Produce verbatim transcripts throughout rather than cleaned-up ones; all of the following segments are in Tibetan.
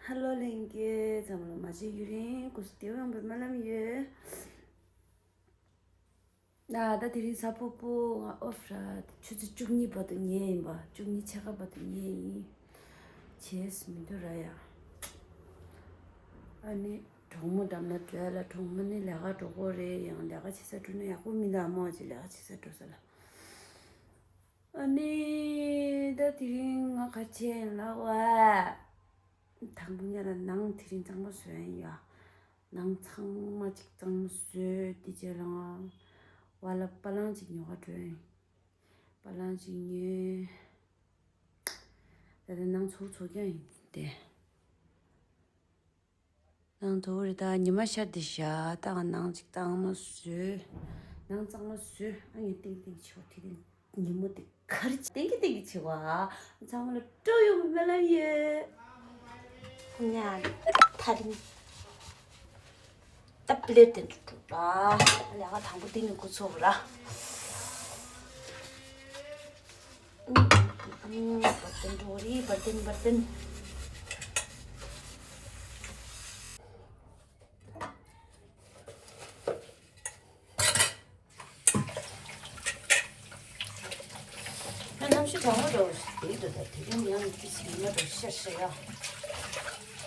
ཧ་ལོ་ལྷན་རྒྱས་ཚང་མ་ལ་མ་བརྗེད་ཡུན་རིང་སྐུ་གཟུགས་བདེ་པོ་ཡོང་བའི་སྨོན་ལམ་ཡོད། ཨ་ད་དེ་རིང་གཟའ་ཕུར་བུ་ང་ཨོཕ་ར། ཆུ་ཚོད་བཅུ་གཉིས་བར་དུ་ཉལ་ཡིན་པ། བཅུ་གཉིས་ཕྱེད་ཀ་བར་དུ་ཉལ་ཡིན། བྱས་མི་འདུག་ར་ཡ། ཨ་ནི་གྲོགས་མོ་འགྲམ་ལ་འགྲོ་ཡ་ལ། གྲོགས་མོ་ནི་ལས་ཀ་འགྲོ་དགོས་རེད། ཡང་ལས་ཀ་བྱེད་ས་འགྲོ་ན་ཡག་པོ་མི་འདུག་ཨ་མོ་ཅིག་ལས་ཀ་བྱེད་ས་འགྲོ་ས་ལ། ཨ་ནི་ད་དེ་རིང་ང་ག་བྱས་ཡིན་ལབ་པ། དང་པོ་ཉལ་ལ་ནང་དེ་རིང་གཙང་མ་བཟོས་ཡིན་ཡ། ནང་ཚང་མ་ཅིག་གཙང་མ་བཟོས་དེ་རྗེས་ལ་ང་བ་ལ་པ་ལང་ཅིག་ཉོ་ག་འགྲོ་ཡིན། པ་ལང་ཅིག་ཉོས། ད་ལྟ་ནང་ཚོ་ཚོ་རྐྱང་ཡིན་ཏེ། ནང་དུ་རི་དྭགས་ཉི་མ་ཤར་ཏེ་བཞག་ད་ནང་ཅིག་གཙང་མ་བཟོས། ནང་གཙང་མ་བཟོས། ཨ་ཡ་ཏིང་ཏིང་ཆོ་དེ་རིང་ཉིན་མོ་དེ་ག་རེ་ཏིང་གི་ཏིང་གི་ཆེ་བ། ཚང་མ་ལ་སྤྲོ་ཡོང་བའི་སྨོན་ལམ་ཡོད། ཉ་ཐ་རིང་ད་པི་ལེར་དེ་འདུག་གྲུབ་ལ། ལས་ཀ་དང་པོ་དེ་ནས་འགོ་ཚུགས་ར། འབར་ཏན་འགྲོ་རེད། འབར་ཏན་འབར་ཏན། ང་གནམ་གཤིས་གྲང་མོ་འདྲ་བོ་ཞིག་འདུག་ད་དེ་རིང་ཡང་ཏི་སི་ཉི་མ་འདྲ་བོ་ཤར་ཤར་ཡ།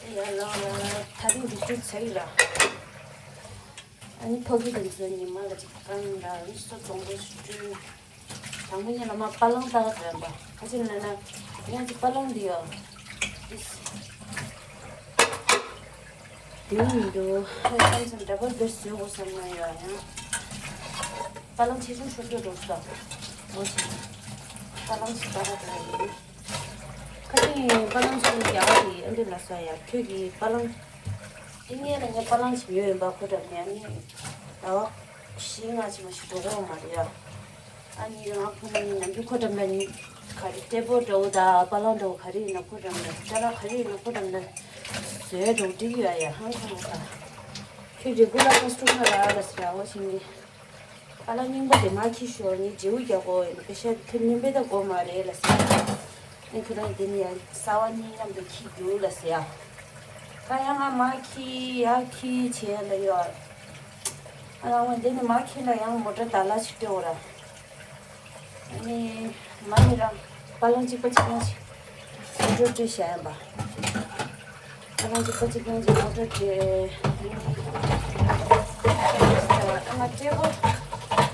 ཨེ་ཡ་ལ་ལ་ད་རིང་འདི་ཚོའི་ཚེ་ཡི་ར། ཨ་ནི་ཕ་གི་དེ་ཚོའི་ཉི་མ་ལ་ཅིག་བཀང་ར། ཨ་ནི་སོ་སྟོང་པོ་ཞིག་སྤྲུལ། དང་པོ་ཉིད་ལ་མ་པ་ལང་ལྟ་ག་འགྲོ་ཡ་པ། ཁ་ཅིག་ལ་ན་ཡང་ཅིག་པ་ལང་འདི་ཡོད། ཏི་སི། དེ་མི་འདུག་ཨ་ནི་བསམ་བསམ་འདྲ་པར་འདིར་བཟོས་དགོས་བསམ་ན་ཡོད་ཡང་། པ་ལང་ཆེ་ཆུང་ཤོར་ཤོར་འགྲོ་སོང་། འོ་ཆེ། པ་ལང་ཞིག་ལྟ་ག་འགྲོ་ཡ་ཡིན། ཁ་ཅིག་པ་ལང་ཞིག་རྒྱག་ག་དེ་ཨ་འདི་ལ་ས་ཡ་ཁྱོད་ཀྱི་པ་ལང་། དེ་ངས་ལ་ངས་པ་ལང་ཞིག་ཉོས་ཡོད་པ་ཁོ་འགྲམ་ནས་ཨ་ནི། ཟླ་བ་བཞི་ལྔ་ཅིག་མ་ཞིག་འགྲོ་གི་ཡོད་མ་རེད་ཡ། ཨ་ནི་རང་ཁོ་ན་ནི་ནམ་རྒྱུན་ཁོ་འགྲམ་ལ་ནི་ག་རེ་ཊེ་བལ་འདྲ་བོ་དང་པ་ལང་འདྲ་བོ་ག་རེ་ཡིན་ན་ཁོ་འགྲམ་ལ། ཅ་ལག་ག་རེ་ཡིན་ན་ཁོ་འགྲམ་ལ་བཟོས་འདྲ་བོ་འགྲིག་ཡོད་ཡ། ཧང་སང་ལ་ས། ཁྱོད་རེ་གུ་ལར་ཀ་སི་ཊོ་མར་ར་ལ་ཟེར་ཡ། འོ་བྱས་ནི། པ་ལང་རྙིང་པ་དེ་མར་འཁྱེར་ཤོག་ངས་བརྗེ་པོ་རྒྱག་དགོས་ཡིན། པེ་ཤ་ཁྱོད་ནི་མེད་ད་དགོས་མ་རེད་ལ་ཟེར་ཡ། ཨ་ཁྱོད་རང་དེ་ནི་ཡ་གསར་པ་གཉིས་མཉམ་དུ་འཁྱེར་རྒྱུག་ལ་ཟེར་ཡ། ད་ཡང་ང་མར་འཁྱེར་ཡར་འཁྱེར་བྱས་ལ་ཡོད། ཨ་ནང་བ་འདི་ནི་མར་འཁྱེར་ལ་ཡང་མོ་ཊ་དར་ལ་ཞིག་སྤྲོད་དགོས་ར། ཨ་ནི་མ་ནི་རང་པ་ལང་གཅིག་པ་གཅིག་རྐྱང་ཅིག་མོ་ཊ་སྤྲོད་བཞག་ཡིན་པ། པ་ལང་གཅིག་པ་གཅིག་རྐྱང་ཅིག་མོ་ཊ་སྤྲོད། ཨ་ང་ཊེ་བལ་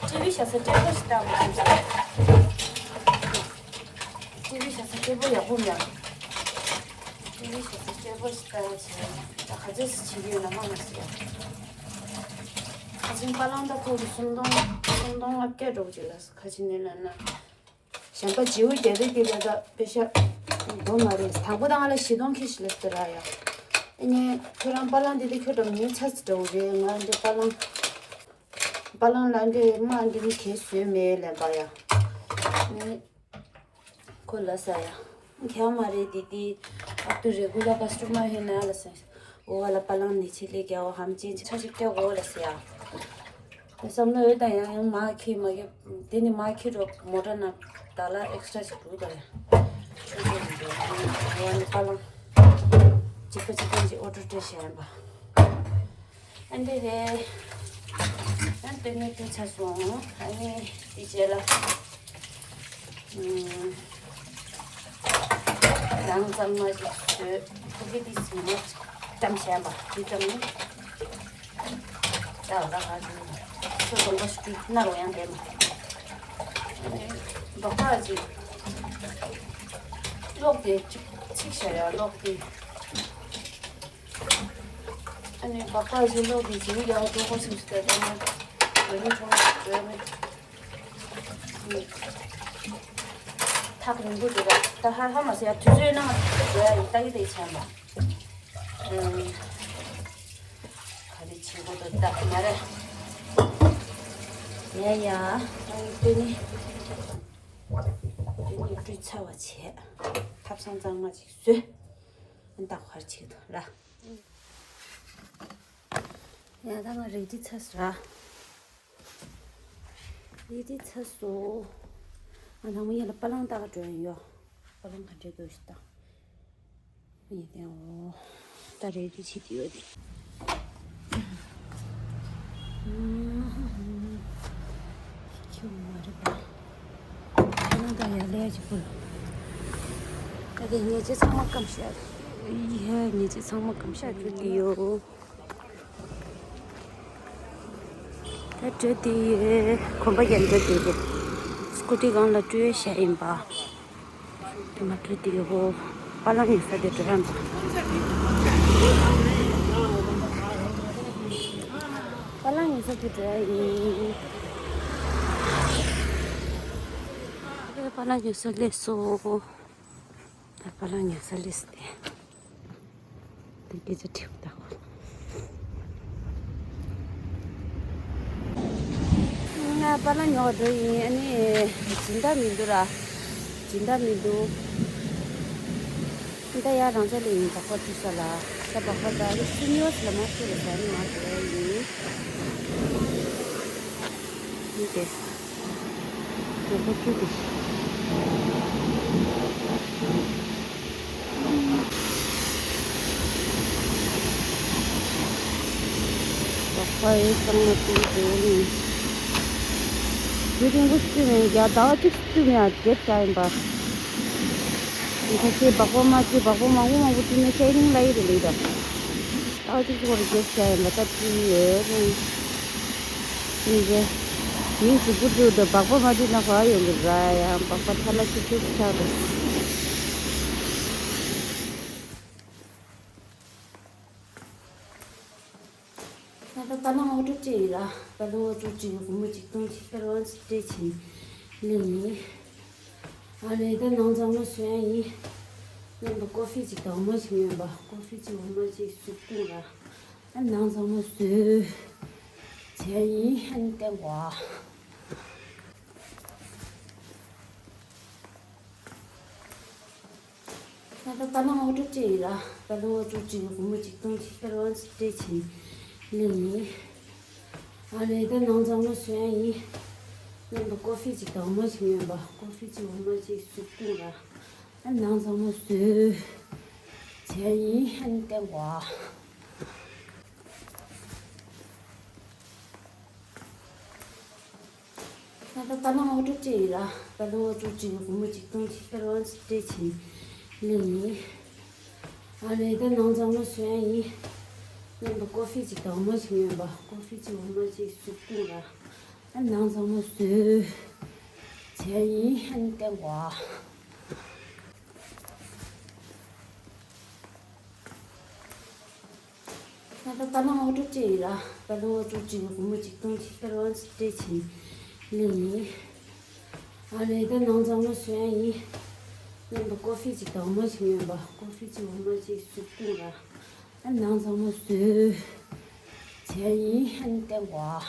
ཊི་ཝི་བཞག་ས་ཊེ་བལ་ཞིག་བཏང་དགོས་བསམ་སོང་། ཊི་ཝི་བཞག་ས་ཊེ་བལ་ཡག་པོ་མེད། ཊི་ཝི་བཞག་ས་ཊེ་བལ་ཞིག་བཏང་བྱས་ད་ག་ཚོད་ཅིག་བྱེད་ཀྱི་ཡོད་ན་མ་མ་ཟེར། ཁ་ཆེན་པ་ལང་ད་ཁོ་གི་སུམ་སྟོང་སུམ་སྟོང་ལྔ་བརྒྱ་འགྲོ་གི་ཅིག་ལ་ཁ་ཆེན་ནི་ལ་ན། གཞན་པ་བརྗེ་པོ་རྒྱག་རེས་དེ་ལ་ད་པེ་ཤ་མདོ་མ་རེད། དང་པོ་ད་ང་ལ་བཞི་སྟོང་ཁེ་ཞིག་ལབ་ཏེ་ར་ཡ། ཨ་ནི་ཁྱོད་རང་པ་ལང་འདི་དེ་ཁྱོད་འགྲམ་ཉོས་ཚར་ཚར་འདྲ་བོ་རེད། ང་འདི་པ་ལང་པ་ལང་ལ་འདི་མ་འདི་ནི་གས་བཟོས་མེད་ལབ་པ་ཡ། ཨ་ནི་ཁོ་ལ་ས་ཡ། ཁྱད་མ་རེད་དེ་དེ། ཨབ་ཏུ་རེ་གུ་ལར་ཀ་སི་ཊོ་མར་ཧེ་ན་ལ་ས། འོ་བ་ལ་པ་ལང་ནི་ཆི་ལེ་རྒྱ་བ་ཧམ་ཅན་ཆ་ཞིག་སྤྲད་གོ་ལ་ས་ཡ། བསམ་བློ་ཡོད་ད་ཡང་ཡང་མ་ཁི་མ་གི། དེ་ནི་མ་ཁི་རོ་མོ་ཊ་ན་ད་ལ་ཨེག་སི་ཊ་ར་ཞིག་འདུག་ད་ཡ། ཆོས་ཆོས་མི་འདུག་འོ་ནི་པ་ལང་། གཅིག་པ་གཅིག་རྐྱང་གཅིག་ཨོ་ཊོ་སྤྲད་བྱས་ཡིན་པ། ཨ་འདི་རེད། ཨ་སྟོན་ནི་སྟོན་ཚར་སོང་། ཨ་ནི་དེ་རྗེས་ལ། ཨུམ། ནང་གཙང་མ་ཞིག་བཟོས། ཕ་གི་དེ་ཟིན་མ་བཀྲམ་བྱས་པ་དེ་ཙམ་ནི། ད་ལ་ག་ཅིག་ཚོ་སྡོང་པོ་ཞིག་གི་ནར་བ་ཡང་བསྡད་མ། ཨ་ནི་སྦག་སྦག་ཅིག་གློག་དེ་ཅིག་ཚིག་བྱ་ཡ་གློག་དེ། ཨ་ནི་སྦག་སྦག་ཅིག་གློག་དེ་ཅིག་ཡག་འགྲོ་གོ་སེམས་སུ་བསྡད་ན། འགྲོ་ནི་འགྲོ་འགྲོ་ནི། ཐག་རིང་པོ་འདུག་ག་ད་ཧ་ཧ་མ་ཟེར་ཡ། དུས་ཚོད་ནང་འགྲོ་ཡ་ཡིན། ལྟ་གི་དེ་བྱས་མ། ཨུམ། ག་རེ་བྱེད་དགོས་འདུག་ད་མ་རེད། ཡ་ཡ། ཨ་ནི་དེ་ནི། དེ་ནི་བཀྲུས་ཚར་བ་བྱས། ཐབ་ཚང་གཙང་མ་ཅིག་བཟོས། ཨ་ནི་ད་ག་རེ་བྱེད་འདུག་ལ། ཡ་ད་ང་རེ་ཌི་ཚར་སོང་། རེ་ཌི་ཚར་སོང་། ང་ནང་མི་ཡ་ལ་པ་ལང་ལྟ་ག་འགྲོ་ཡིན་ཡོ། པ་ལང་ག་འདྲས་འདུག་ཞིག་ལྟ། ཡིན་ཏེ་འོ། ད་རེད་དེ་བྱེད་ཀྱི་ཡོད་དེ། ཁྱོད་མ་རེད་པ། ཁྱོད་ད་ཡར་ལས་ཀྱི་བུ། ད་དེ་ཉེས་ཆད་ཚང་མ་སྐམ་ཤག་ཡ་ཉེས་ཆད་ཚང་མ་སྐམ་ཤག་གྱུར་གྱི་ཡོད། ད་འགྲོ་དེ་ཡོད། གོམ་པ་རྒྱག་འགྲོ་དེ་ཡོད། སྐུ་ཊི་སྒང་ལ་སྤྲོད་བཞག་ཡིན་པ། དེ་མ་འགྲོ་དེ་ཡོད། པ་ལང་ཉོ་ས་དེ་འགྲོ་ཡ་འདུག་པ་ལང་ཉོ་ས་དེ་འགྲོ་ཡ་ཡིན། པ་ལང་ཉོ་ས་སླེབས་སོང་། ད་པ་ལང་ཉོ་ས་སླེབས་སོང་སྟེ། དེ་སྐད་ཆ་དྲིས་པ་ད་གོ། ང་པ་ལང་ཉོ་བར་འགྲོ་ཡིན། ཨ་ནི་སྦྱིན་བདག་མི་འདུག་ར། སྦྱིན་བདག་མི་འདུག་ད་ཡ་རང་ཚོ་ལས་ཡིན། བག་པ་བཀྲུ་ས་ལ། ད་བག་པ་ད་ཨ་ནི་སུ་ཉོ་ས་ལ་མ་སུ་ལ་ཟ་ནི་མ་འགྲོ་ཡ་ཡིན། ཡིན་ཏེ། ཡོད་པ་བཀྲུ་དེ། ལོག་པ་ཡོད་ཙང་ལ་བཀྲུ་དེ་ནི། དུས་རིང་པོ་བཀྲུས་མེད། ཡ་ཟླ་བ་གཅིག་བཀྲུས་མེད། ཨ་རྒྱབ་བཞག་ཡིན་པ། ཁ་ཤས་བག་པ་མ་བཀྲུས། བག་པ་མང་པོ་མང་པོ་བཀྲུས་ན་ཤའི་རིང་ལ་ཡི་རེད་ལེ་ད། ཨ་ཅིག་ཅིག་བར་རྒྱབ་བྱ་ཡིན་པ་ལྟ་ཅི་ཡོད་རུང་། ཅི་རེད། མི་ཞིག་བུ་ཕྲུག་དང་སྦག་པ་མ་བྲིས་ན་ག་ཡོང་གི་ར། ཡང་སྦག་པ་ཐ་ན་ཆུ་ཆུ་ཆགས་འདུག་ད་ལྟ་པ་ལང་ཨོ་ཊོ་སྤྲད་ཡིན་ར། པ་ལང་ཨོ་ཊོ་སྤྲད་ཡིན། སྒོར་མོ་ཆིག་སྟོང་ཅིག་ཨེ་ཌ་ཝན་སི་སྤྲད་བྱས་ནས་སླེབས་ཡིན། ཨ་ལས་ད་ནང་ཚང་མ་བཟོ་ཡ་ཡིན། སྔོན་དུ་ཀོ་ཧྥི་ཅིག་དང་འོ་མ་ཞིག་ཉོས་པ། ཀོ་ཧྥི་ཅིག་འོ་མ་ཅིག་སུབ་བཏུང་ར། ཨ་ནང་ཚང་མ་བཟོས་བྱས་ཡིན། ཨ་ནི་བསྟན་གོ་ཨ། ད་ལྟ་པ་ལང་ཨོ་ཊོ་སྤྲད་ཡིན་ར། པ་ལང་ཨོ་ཊོ་སྤྲད་ཡིན། སྒོར་མོ་ཆིག་སྟོང་ཅིག་ཨེ་ཌ་ཝན་སི་སྤྲད་བྱས་ནས་སླེབས་ཡིན། ཨ་ལས་ད་ནང་ཚང་མ་བཟོ་ཡ་ཡིན། སྔོན་དུ་ཀོ་ཧྥི་ཅིག་དང་འོ་མ་ཞིག་ཉོས་པ། ཀོ་ཧྥི་ཅིག་འོ་མ་ཅིག་སུབ་བཏུང་ར། ཨ་ནང་ཚང་མ་བཟོས་བྱས་ཡིན། ཨ་ནི་བསྟན་གོ་ཨ། ད་ལྟ་པ་ལང་ཨོ་ཊོ་སྤྲད་ཡིན་ར། པ་ལང་ཨོ་ཊོ་སྤྲད་ཡིན། སྒོར་མོ་ཆིག་སྟོང་ཅིག་ཨེ་ཌ་ཝན་སི་སྤྲད་བྱས་ནས་སླེབས་ཡིན། ཨ་ལས་ད་ནང་ཚང་མ་བཟོ་ཡ་ཡིན། སྔོན་དུ་ཀོ་ཧྥི་ཅིག་དང་འོ་མ་ཞིག་ཉོས་པ། ཀོ་ཧྥི་ཅིག་འོ་མ་ཅིག་སུབ་བཏུང་ར། ཨ་ནང་ཚང་མ་བཟོས་བྱས་ཡིན། ཨ་ནི་བསྟན་གོ་ཨ། ད་ལྟ་པ་ལང་ཨོ་ཊོ་སྤྲད་ཡིན་ར། པ་ལང་ཨོ་ཊོ་སྤྲད་ཡིན། སྒོར་མོ་ཆིག་སྟོང་ཅིག་ཨེ་ཌ་ཝན་སི་སྤྲད་བྱས་ནས་སླེབས་ཡིན། ཨ་ལས་ད་ནང་ཚང་མ་བཟོ་ཡ་ཡིན། སྔོན་དུ་ཀོ་ཧྥི་ཅིག་དང་འོ་མ་ཞིག་ཉོས་པ། ཀོ་ཧྥི་ཅིག་འོ་མ་ཅིག་སུབ་བཏུང་ར། ཨ་ནང་ཚང་མ་བཟོས་བྱས་ཡིན། ཨ་ནི་བསྟན་གོ་ཨ།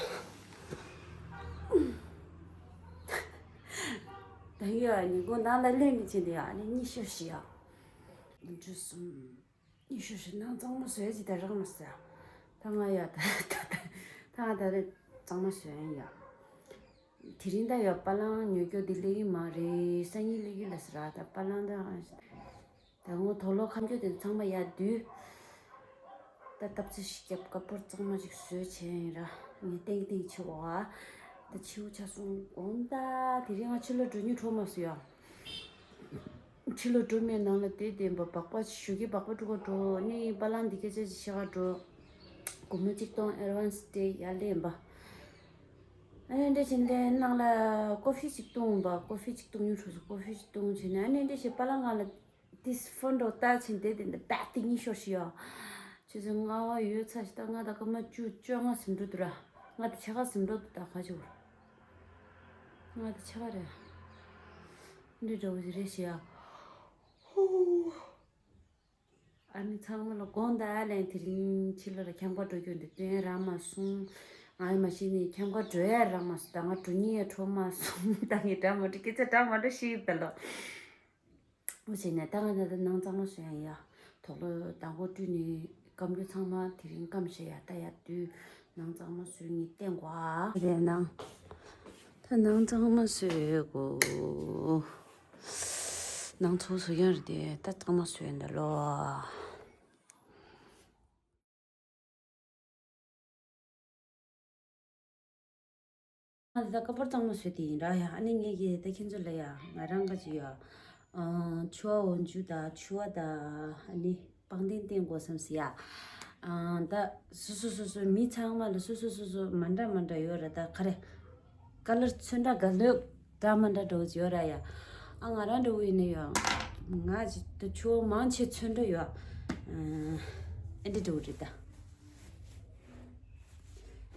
ད་ཡོད་ཨ་ནི་སྒོ་ནང་ལ་སླེབས་ནས་ཕྱིན་ཏེ་ཨ་ནི་གཉིད་ཤོར་ཤི་ཡ། འགྲོ་སོང་། ཉི་ཤུ་ཞིག་ནང་གཙང་མ་བཟོས་ཅི་ད་རག་མ་ཟ། ད་ང་ཡ་ད་ད་ད་ད་ང་ད་རེ་གཙང་མ་བཟོས་ཡིན་ཡ། དེ་རིང་ད་ཡ་པ་ལང་ཉོ་སྐྱོ་འདི་ལེགས་ཡིན་མ་རེད། སང་ཉིན་ལེགས་ཡིན་ལ་ཟེར་ར། ད་པ་ལང་ད་ད་ངོ་དོ་ལོ་ཁམ་སྐྱོ་དེ་ཚང་མ་ཡ་དུས། ད་སྟབས་ཚེ་ཞིག་རྒྱབ་ཀ་པོར་གཙང་མ་ཞིག་བཟོས་བྱས་ཡིན་ར། ངས་ཏེང་ཏེང་ཆེ་བ། ད་ཆེའུ་ཆ་སོང་འོང་ད། དེ་རིང་ང་ཕྱི་ལོགས་འགྲོ་ཉིན་འཕྲོ་མ་སོང་ཡ། ཕྱི་ལོགས་འགྲོ་མེད་ནང་ལ་བསྡད་བསྡད་པ་སྦག་སྦག་ཞུ་གི་སྦག་སྦག་འགྲོ་ག་འགྲོ་ནི་པ་ལང་འདི་སྐད་ཆ་ཅིག་བཤད་ག་འགྲོ། སྒོར་མོ་གཅིག་སྟོང་ཨེ་ཌ་ཝན་སི་སྟེ་ཡར་ལེན་པ། ཨ་ནི་འདྲ་བྱས་ནས་ནང་ལ་ཀོ་ཧྥི་ཅིག་བཏུང་བ། ཀོ་ཧྥི་ཅིག་བཏུང་ཉུང་འཕྲོ་སོང་། ཀོ་ཧྥི་ཅིག་བཏུང་བྱས་ནས་ཨ་ནི་འདྲ་བྱས་པ་ལང་སྒང་ལ་ཏིས་ཕོན་འགྲོ་ལྟ་བྱས་བསྡད་བསྡད་འདི་བད་དེ་གཉིད་ཤོར་ཤི་ཡ། ཆུ་ཚོད་ལྔ་པ་ཡོལ་ཚར་ཤི་ད་ང་ད་སྐར་མ་བཅུ་བཅོ་ལྔ་ཟིན་འགྲོ་འདུག་ར། ང་ད་ཆ་ག་ཟིན་འགྲོ་འདུག་ད་ག་ཅིག་བར། ང་ད་ཆ་ག་རེད། འདི་འདྲ་བོ་ཞིག་རེད་ཤི་ཡ། ཧུ། ཨ་ནི་ཚང་མ་ལ་དགོངས་དག་ལན། དེ་རིང་ཕྱི་ལོགས་ལ་ཁྱམས་ཁ་འགྲོ་རྒྱུ་འདི་སྟོན་རག་མ་སོང་། ཨ་ཡི་མ་གཞི་ནས་ཁྱམས་ཁ་འགྲོ་ཡ་རག་མ་སོང་། ད་ང་འགྲོ་ཉིན་ཡ་འཕྲོ་མ་སོང་། ད་ངས་འདྲ་མ་འགྲོ་སྐད་ཆ་འདྲ་མ་འགྲོ་ཤི་ད་ལོ། འོ་བྱས་ནས་ད་ང་ད་ནང་གཙང་མ་བཟོས་ཡ། དོག་ལོ་དང་པོ་བཀྲུས་ནས་སྐམ་རྒྱུ་ཚང་མ་དེ་རིང་སྐམ་ཤེས་ཡ། ད་ཡ་དུས་ནང་གཙང་མ་བཟོས་ངས་བསྟན་གོ་ཨ། རེད་ན། ད་ནང་གཙང་མ་བཟོས་གོ། ནང་ཚོ་བཟོ་ཡ་རེད་དེ་ད་གཙང་མ་བཟོས་འདི་ལོ། ད་ཀ་པར་གཙང་མ་བཟོས་ཏེ་ཡིན་ར་ཡ། ཨ་ནི་ངས་ཀྱི་ད་ཁྱེད་ཚོ་ལ་ཡ་ང་རང་ག་ཅི་ཡ། ཨ། ཕྱུ་པ་འོག་འཇུ་དང་ཕྱུ་པ་དང་ཨ་ནི་པང་གདན་བསྟན་དགོས་བསམ་སི་ཡ། ཨ། ད་སོ་སོ་སོ་སོ་མི་ཚང་མ་ལ་སོ་སོ་སོ་སོ་མ་འདྲ་མ་འདྲ་ཡོད་ར། ད་ག་རེ། ཀ་ལར་ཚོན་ཁྲ་ག་ལོས་འདྲ་མ་འདྲ་འདྲ་བོ་ཅིག་ཡོད་ར་ཡ། ཨ། ང་རང་འདྲ་བོ་ཡིན་ན་ཡ། ང་ཅི་ད་ཕྱུ་པ་མང་ཆེ་ཚོན་ཁྲ་ཡོད། ཨ། ཨེ་འདྲ་འདྲ་བོ་རེད་ད།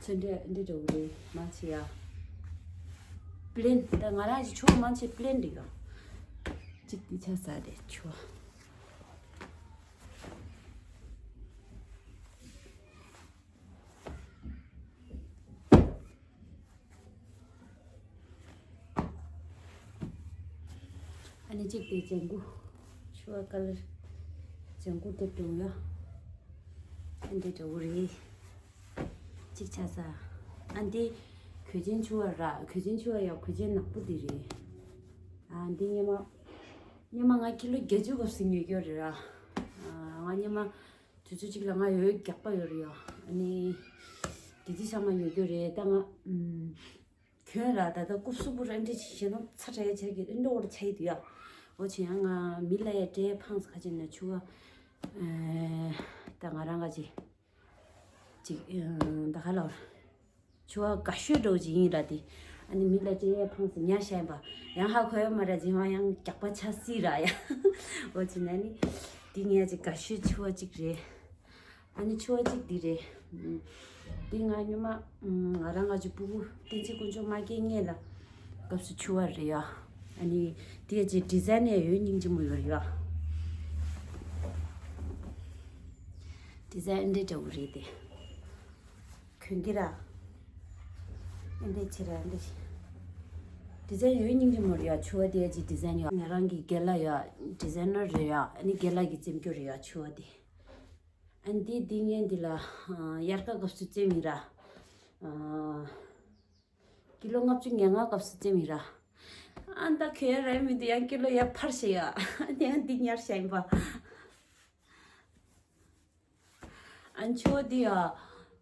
ཚོན་ཁྲ་འདི་འདྲ་བོ་རེད། མ་ཆེ་ཡ། པི་ལེན། ད་ང་རང་གི་ཕྱུ་པ་མ་ཆེ་པི་ལེན་རེད་ཡ། གཅིག་འདི་ཆ་ས་རེད་ཕྱུ་པ། ཨ་ནི་གཅིག་དེ་ལྗང་གུ། ཕྱུ་པ་ཀ་ལར་ལྗང་གུ་དེ་འདྲ་བོ་ཡ། ཨ་འདི་འདྲ་བོ་རེད། གཅིག་ཆ་ས། ཨ་འདི་གོས་ཆེན་ཕྱུ་པ་ར། གོས་ཆེན་ཕྱུ་པ་ཡ། གོས་ཆེན་ནག་པོ་འདི་རེད། ཨ་འདི་སྔོན་མ། སྔོན་མ་ང་ཀི་ལོ་བརྒྱད་ཅུ་སྐབས་སུ་ཉོས་ཀྱི་རེད་ར། ཨ། ང་སྔོན་མ་དུས་ཚོད་གཅིག་ལ་ང་ཡོད་རྒྱགས་པ་ཡོད་རེད་ཡ། ཨ་ནི་དེ་དུས་ཚང་མ་ཉོས་ཀྱི་རེད། ད་ང་ཨམ། གྱོན་ར་ད་ལྟ་རྐུབ་སུ་བུར་ཨ་འདྲ་ཞེ་ན་ཚ་དྲག་ཆེར་གྱི་ཨིན་འགྲོ་བར་ཆ་ཡི་དུ་ཡ། འོ་ཆེ་ཡང་ང་མི་ལ་ཡ་འདྲེ་ཕངས་ཁ་ཅན་ན་ཕྱུ་པ། ཨ། ད་ང་རང་ག་ཅི། ཅིག་ཨ། ད་ག་ལ་བར། ཕྱུ་པ་དགའ་ཤོས་འགྲོ་ཅིག་ཡིན་ར་དེ། ཨ་ནི་མི་ལ་འདྲེ་ཕངས་ཉར་ཤ་ཡིན་པ། ཡང་ཧ་གོ་ཡ་མ་ར་ཇི་མ་ཡང་རྒྱགས་པ་ཆ་སྲིད་ར་ཡ། འོ་ཆེ་ན་ནི། དེ་ངས་ཅིག་དགའ་ཤོས་ཕྱུ་པ་ཅིག་རེད། ཨ་ནི་ཕྱུ་པ་གཅིག་འདི་རེད། འདི་ང་སྔོན་མ་ང་རང་ང་ཅི་སྤུ་གུ་བསྟན་འཛིན་དཀོན་མཆོག་མ་སྐྱེས་སྔོན་ལ་སྐབས་སུ་ཕྱུ་པ་རེད་ཡ། ཨ་ནི་དེ་ཅི་ཌི་ཛའིན་ཡ་ཡོད་སྙིང་རྗེ་མོ་ཡོད་རེད་ཡ། ཌི་ཛའིན་འདི་འདྲ་བོ་རེད་དེ། གོན་གི་ར། ཨེ་འདྲས་ཆེ་ར་ཨེ་འདྲས། ཌི་ཛའིན་ཡོད་སྙིང་རྗེ་མོ་རེད་ཡ། ཕྱུ་པ་དེ་ཅི་ཌི་ཛའིན་ཡ། ང་རང་གི་རྒན་ལགས་ཡ་ཌི་ཛའིན་ནར་རེད་ཡ། ཨ་ནི་རྒན་ལགས་ཀྱི་རྩེད་འགྱུར་རེད་ཡ་ཕྱུ་པ་དེ། ཨ་ནི་འདི་ངས་འདི་ལ་དབྱར་ཁ་སྐབས་སུ་རྩེད་མི་ར། ཀི་ལོ་ལྔ་བཅུ་ང་ལྔ་སྐབས་སུ་རྩེད་མི་ར། ཨ་ད་གོན་ར་མི་འདུག་ཡང་ཀི་ལོ་ཡ་འཕར་ཤེ་ཡ། ཨ་ནི་ཡང་འདི་ཉར་ཤ་ཡིན་པ། ཨ་ཕྱུ་པ་འདི་ཡ།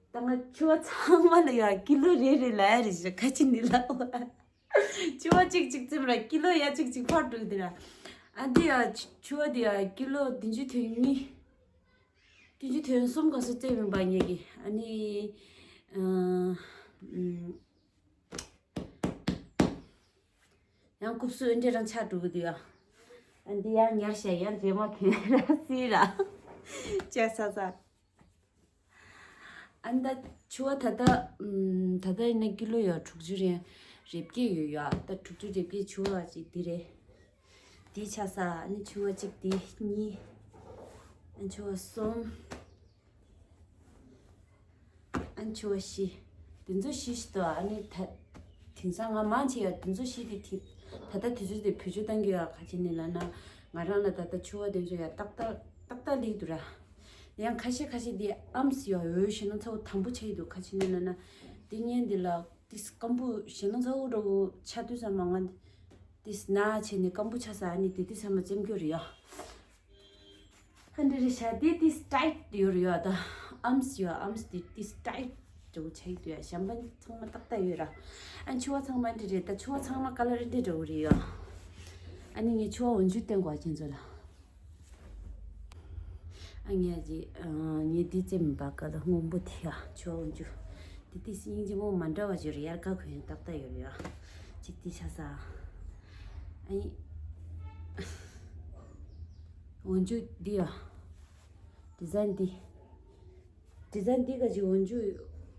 ད་ང་ཕྱུ་པ་ཚང་མ་ལ་ཡ་ཀི་ལོ་རེ་རེ་ལ་ཡ་རེ་ཞིག་ཁ་ཅིག་འདི་ལ། ཕྱུ་པ་གཅིག་གཅིག་རྩེད་མ་ར་ཀི་ལོ་ཡ་གཅིག་གཅིག་འཕར་འགྲོ་གི་འདི་ར། ཨ་འདི་ཡ་ཕྱུ་པ་འདི་ཡ་ཀི་ལོ་བདུན་ཅུ་དོན་གཉིས། བདུན་ཅུ་དོན་གསུམ་སྐབས་སུ་རྩེད་མི་པ་ངེད་ཀྱི་ཨ་ནི། ཨ། ཨམ། ཡང་རྐུབ་སུ་ཨེ་འདྲས་རང་ཆགས་འགྲོ་གི་འདུག་ཡ། ཨ་འདི་ཡང་ཉར་ཤ་ཡང་རྗེས་མ་གྱོན་ར་སྲིད་ར། བྱས་ས་ས། ཨ་ད་ཕྱུ་པ་ད་ལྟ་ཨམ། ད་ལྟ་ཡིན་ན་ཀི་ལོ་ཡ་དྲུག་ཅུ་རེ་རེ་བརྒྱད་ཡོད་ཡ། ད་དྲུག་ཅུ་རེ་བརྒྱད་ཕྱུ་པ་ཅིག་འདི་རེད། འདི་ཆགས་ས། ཨ་ནི་ཕྱུ་པ་གཅིག་འདི་གཉིས། ཨ་ཕྱུ་པ་གསུམ། ཨ་ཕྱུ་པ་བཞི། འདི་ཚོ་བཞི་ཞིག་ཏུ་ཨ་ནི་ད། དེང་སང་ང་མང་ཆེ་ཡ་འདི་ཚོ་བཞི་དེ་དེ། ད་ལྟ་དུས་ཚོད་དེ་བེད་སྤྱོད་གཏང་གི་ཡོད་ཁ་ཅིག་ནི་ལབ་ན། ང་རང་ལ་ད་ལྟ་ཕྱུ་པ་དེ་ཚོ་ཡ་ཏག་ཏག་ཏག་ཏག་ལིག་འདུག་ར། ཡང་ཁ་ཤས་ཁ་ཤས་དེ་ཨམ་སི་ཡ་འོད་ཞེ་ན་ཚ་བོ་དམ་པོ་ཆགས་ཡི་འདུག་ཁ་ཅིག་ནི་ལབ་ན། དེ་ངན་དེ་ལ་ཏིས་སྐམ་པོ་ཞེ་ན་ཚ་བོ་འདྲ་བོ་ཆགས་དུས་ཙམ་མ་ང་། ཏིས་ན་བྱས་ནས་སྐམ་པོ་ཆགས་ས་ཨ་ནི་དེ་དུས་ཙམ་མ་རྩེད་འགྱུར་ཡ། ཧ་འདྲེ་རེ་ཤ་དེ་དེ་ཊའིཊ་ཡོད་རེད་ཡ། ད་ཨམ་སི་ཡ་ཨམ་སི་དེ་དེ་ཊའིཊ་འདྲ་བོ་ཆགས་ཡོད་ཡ། གཞན་པ་ཚང་མ་ཏག་ཏག་ཡོད་ར། ཨ་ཕྱུ་པ་ཚང་མ་འདྲེ་རེད། ད་ཕྱུ་པ་ཚང་མ་ཀ་ལར་འདྲེ་འདྲ་བོ་རེད་ཡ། ཨ་ནི་ངས་ཕྱུ་པ་འོག་འཇུ་བསྟན་དགོས་ཁྱེད་ཚོ་ལ། ཨ་ངས་ཀྱི་ཨ་ངས་དེ་རྩེད་མི་པ་ཀ་ལ་སྔོན་པོ་དེ་ཡ་ཕྱུ་པ་འོག་འཇུ། དེ་དེ་སྙིང་རྗེ་མོ་མ་འདྲ་བ་ཅིག་རེད། དབྱར་ཁ་གོན་ཏག་ཏག་ཡོད་རེད་ཡ། གཅིག་དེ་ཆགས་ས། ཨ་ནི། འོག་འཇུ་འདི་ཡ། ཌི་ཛའིན་འདི། ཌི་ཛའིན་འདི་ག་ཅིག་འོག་འཇུ།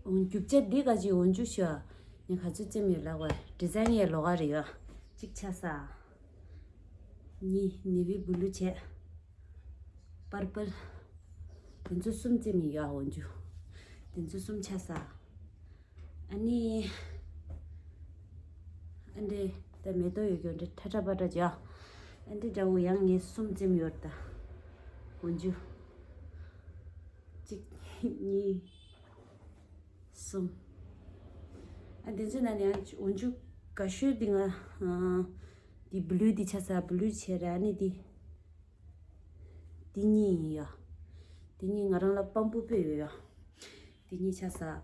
རྒྱུ་ཆ་འདི་ག་ཅིག་འོག་འཇུ་ཤོག་ངས་ག་ཚོད་རྩེད་མི་ལབ་པ། ཌི་ཛའིན་ཡ་ལོགས་ཀ་རེད་ཡ། གཅིག་ཆགས་ས། གཉིས་ནེ་ཝི་བྷུ་ལུ་བྱས། པར་པལ། དེ་ཚོ་གསུམ་རྩེད་མི་ཡ་འོག་འཇུ། དེ་ཚོ་གསུམ་ཆགས་ས། ཨ་ནི། ཨ་འདྲེ། ད་མེ་ཏོག་ཡོད་རྒྱུ་འདྲེ་ཁྲ་ཁྲ་པ་ཏྲ་ཅིག་ཡ། ཨ་འདྲེ་འདྲ་བོ་ཡང་ངས་གསུམ་རྩེད་མི་ཡོད་ད། འོག་འཇུ། གཅིག་གཉིས། གསུམ། ཨ་འདི་ཚོའི་ནང་ནས་ཡང་འོག་འཇུ་དགའ་ཤོས་འདི་ང་། ཨ་འདི་བྷུ་ལུ་འདི་ཆགས་ས། བྷུ་ལུ་བྱས་ར། ཨ་ནི་འདི། འདི་གཉིས་ཡིན་ཡ། འདི་གཉིས་ང་རང་ལ་སྤམ་པོ་དཔེ་ཡོད་ཡ། འདི་གཉིས་ཆགས་ས།